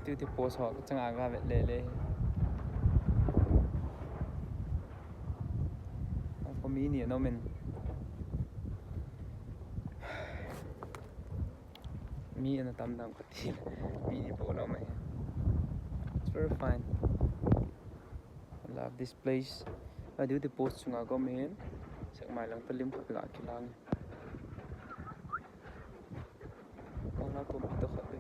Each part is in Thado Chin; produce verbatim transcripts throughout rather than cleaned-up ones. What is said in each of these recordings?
Duty post ho chunga ga vet le le. Ko mi ni nom in. Mi ana tam dam ka ti. Mi ni po nom e. It's very fine. I love this place. A duty post chunga kom hin. Sek mai lang ta lim khat ga kilang. Kong na kom to khat le.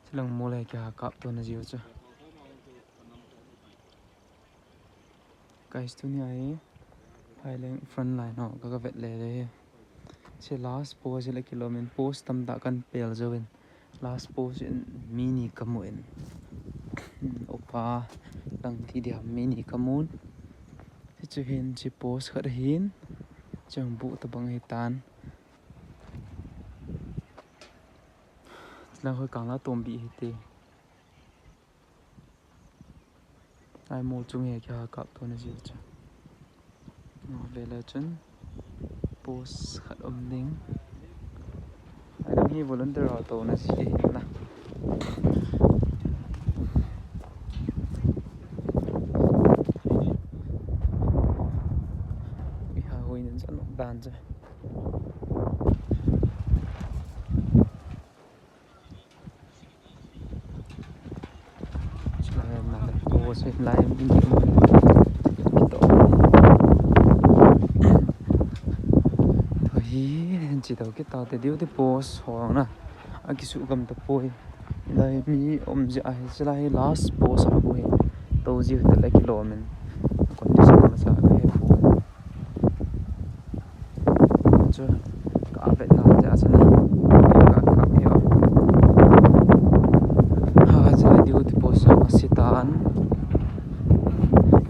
Silang mole kya kap to na jiu chu. Guys, tuni ai Phaileng front line ho ka ka vet le le. Se last post le kilom in post tam ta kan pel jo in. Last post in mi ni ka mu in. Opa lang ti dia mi ni ka mu. Ti chu hin chi post khat hin. Chang bu ta bang hi tan. Lang hoi kang la tom bi hi te. Ai mo chung he kya kap to na ji chu. Mo ve la chun post khat om ding. Ai dang hi volunteer ho to na ji na. Iha hoi nin chan dan chu. Hi, chito kita te duty post ho na. Akisu gam ta poi. Lai mi om ji ahi, chilai last post a poi. To ji ta le kilom in. Condition ma sa ka he poi. Chu ka vet na ja sa na. Ka ka yo. Ha, chu duty post sa ma si tan.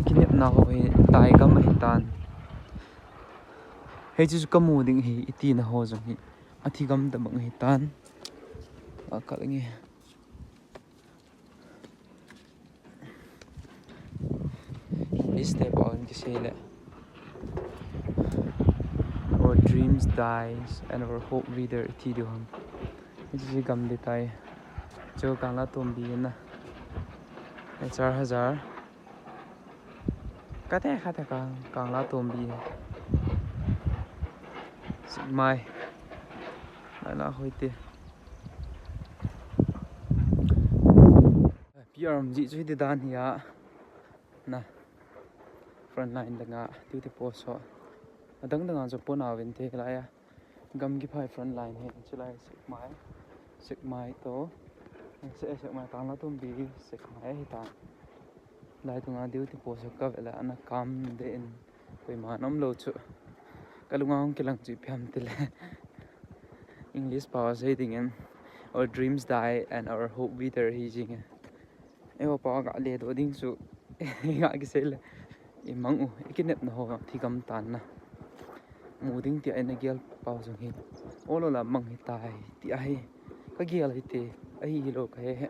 Ki nep na ho hi tai gam hi tan. Hei chu ka mu ding hi iti na ho jong hi. Athi gam ta bang hi tan. A ka nge. English te pao in kisei le. Our dreams dies and our hope wither iti diu ham. Iti si gam di tai. Chu kang la tom bi na. Char hazar. Kate kate kang, kang la tom bi. Sik mai. Lai la hoi te. P R um ji chu hiti dan hi a. Na. Front line danga duty post ho. Adang danga chu pon a vin te lai a. Gam kiphai front line hi chilai sek mai. Sek mai to. Se sek mai kang la tom bi sek mai hi ta. Lai tunga duty post ho ka ve la ana kam de in. Koima nom lo chu. Ka lunga hung kilang chu ipi ham ti le. English pao sei ding in. Our dreams die and our hope wither hi jing e. Eiho pao ka le do ding chu. Nga kisei le. I mang u, i kinep na ho thi gam tan na. Mu ding ti a ina gel pao jong hi. Olo la mang hi tai ti ahi. Ka gel hi te. Ahi hi lo ka he he.